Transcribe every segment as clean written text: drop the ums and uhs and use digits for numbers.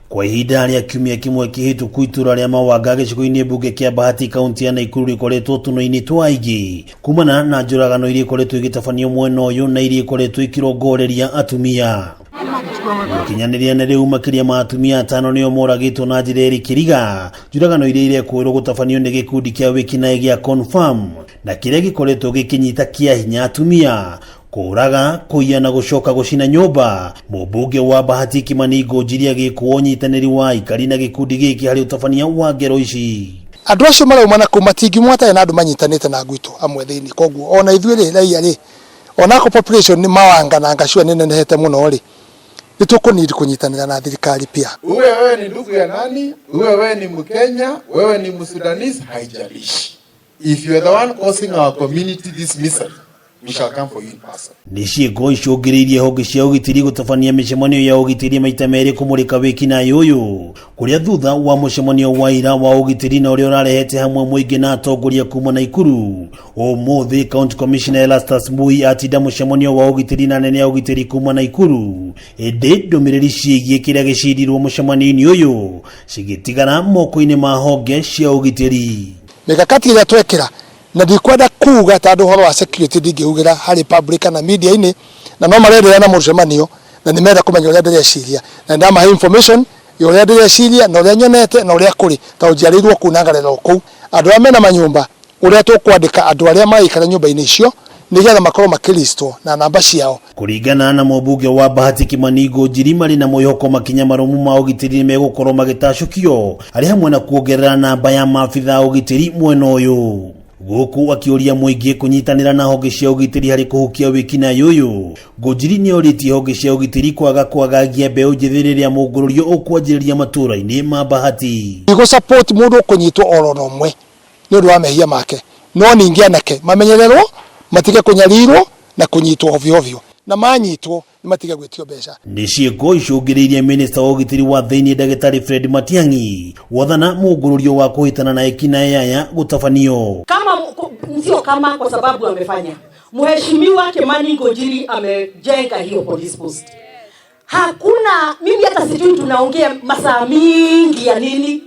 Kwa ihinda rĩa kiumia kĩmwe kĩhĩtũku, itũra rĩa Mawanga gĩcigo-inĩ mbunge kĩa Bahati, kaunti ya Naikuru, rĩkoretwo tũno-inĩ twa aingĩ kumana na njũragano iria ikoretwo igĩtabanio mwena ũyũ na iria ikoretwo ikirongoreria atumia. Gũkinyanĩria na rĩu, makĩria ma atumia atano nĩo moragĩtwo na njĩra ĩrĩ kĩriga, njũragano iria irekũĩrwo gũtabanio nĩ gĩkundi kĩa wĩkinaĩ gĩa Confirm na kĩrĩa gĩkoretwo gĩkĩnyita kĩa hinya atumia, kũraga, kũiya na gũcoka gũcina nyũmba. Mũmbunge wa Bahati Kimani Ngũnjiri agĩkũa ũnyitanĩri wa aikari na gĩkundi gĩkĩ harĩ ũtabania wa ngero ici. Andũ acio marauma na kũu matingiuma matarĩ na andũ manyitanĩte na gwitũ amwe thĩinĩ. Koguo ona ithuĩ rĩ, raia rĩ, onako population nĩ Mawanga na Ngacua nĩ nenehete mũno rĩ, nĩ tũkũ need kũnyitanĩra na thirikari pia. Uwe wewe ni ndugu ya nani, uwe wewe ni Mkenya, wewe ni Msudanese, haijalishi. If you are the one causing our community this misery, we shall come for you in person. Nĩ ciĩko icũngĩrĩirie honge cia ũgitĩri gũtabania mĩcemanio ya ũgitĩri maita merĩ kũmũrĩka wĩkinaĩ ũyũ, kũrĩa thutha wa mũcemanio wa ira wa ũgitĩri na ũrĩa ũrarehete hamwe mũingĩ na atongoria kuma Naikuru, ũmũthĩ County Commissioner Erastus Mbui atinda mũcemanio wa ũgitĩri na anene a ũgitĩri kuma Naikuru. Ĩndĩ ndũmĩrĩri ciĩgiĩ kĩrĩa gĩcirirwo mũcemanio-inĩ ũyũ cigĩtigara moko-inĩ ma honge cia ũgitĩri. Mikakati ĩrĩa twekĩra, na ndikwenda kuga tondũ ũhoro wa security ndingĩugĩra harĩ public kana media-inĩ, na no marenderea na mũcemanio na nĩ marenda kũmenya ũrĩa ndĩreciria, na ndamahe information ya ũrĩa ndĩreciria na ũrĩa nyonete na ũrĩa kũrĩ, tondũ njiarĩirwo kũu na ngarerwo kũu. Andũ arĩa mena manyũmba, ũrĩa tũkwandĩka andũ arĩa maraikara nyũmba-inĩ icio nĩgetha makorwo makĩlistwo na namba ciao. Kũringana na mũmbunge wa Bahati Kimani Ngũnjiri, marĩ na mwĩhoko makinya marũmu ma ũgitĩri nĩ megũkorwo magĩtacũkio arĩ hamwe na kuongerera namba ya maabitha a ũgitĩri mwena ũyũ, gũkũ akĩũria mũingĩ kũnyitanĩra na honge cia ũgitĩri harĩ kũhukia wĩkinaĩ ũyũ. Ngũnjiri nĩ orĩtie honge cia ũgitĩri kwaga kwagagia mbeũ njĩthĩ rĩrĩa mũngũrũrio ũkwanjĩrĩria matũũra-inĩ ma Bahati. Ndigũ support mũndũ ũkũnyitwo oro na ũmwe nĩ ũndũ wa mehia make, no ningĩ anake mamenyererwo matige kũnyarirwo na kũnyitwo ovyo ovyo, na manyitwo nĩ matige gwĩtio mbeca. Nĩ ciĩko icũngĩrĩirie minista wa ũgitĩri wa thĩinĩ ndagĩtarĩ Fred Matiang'i gwathana mũngũrũrio wa kũhĩtana na ekinaĩ aya gũtabanio. Kama sio kama, kwa sababu amefanya, Mheshimiwa Kimani Ngunjiri amejenga hiyo police post. Hakuna, mimi hata sijui tunaongea masaa mingi ya nini.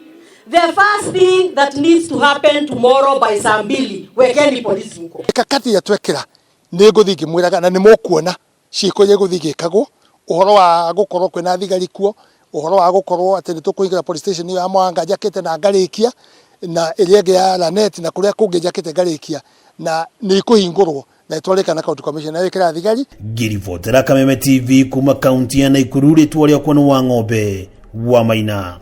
The first thing that needs to happen tomorrow by saa 2, wekeni polisi huko. Mikakati ĩrĩa twekĩra nĩ ngũthiĩ ngĩmwĩraga na nĩ mũkuona ciĩko iria igũthiĩ igĩkagwo, ũhoro wa gũkorwo kwĩna thigari kuo, ũhoro wa gũkorwo atĩ nĩ tũkũhingũra police station ĩyo ya Mwanga njakĩte na ngarĩkia, na ĩrĩa ĩngĩ ya Lanet na kũrĩa kũngĩ njakĩte ngarĩkia, na nĩ ikũhingũrwo na ĩtwarĩka na county commissioner ĩkĩra thigari. Ngĩribotera Kameme TV kuma kaunti ya Naikuru, rĩtwa rĩakwa nĩ wa Ng'ombe wa Maina.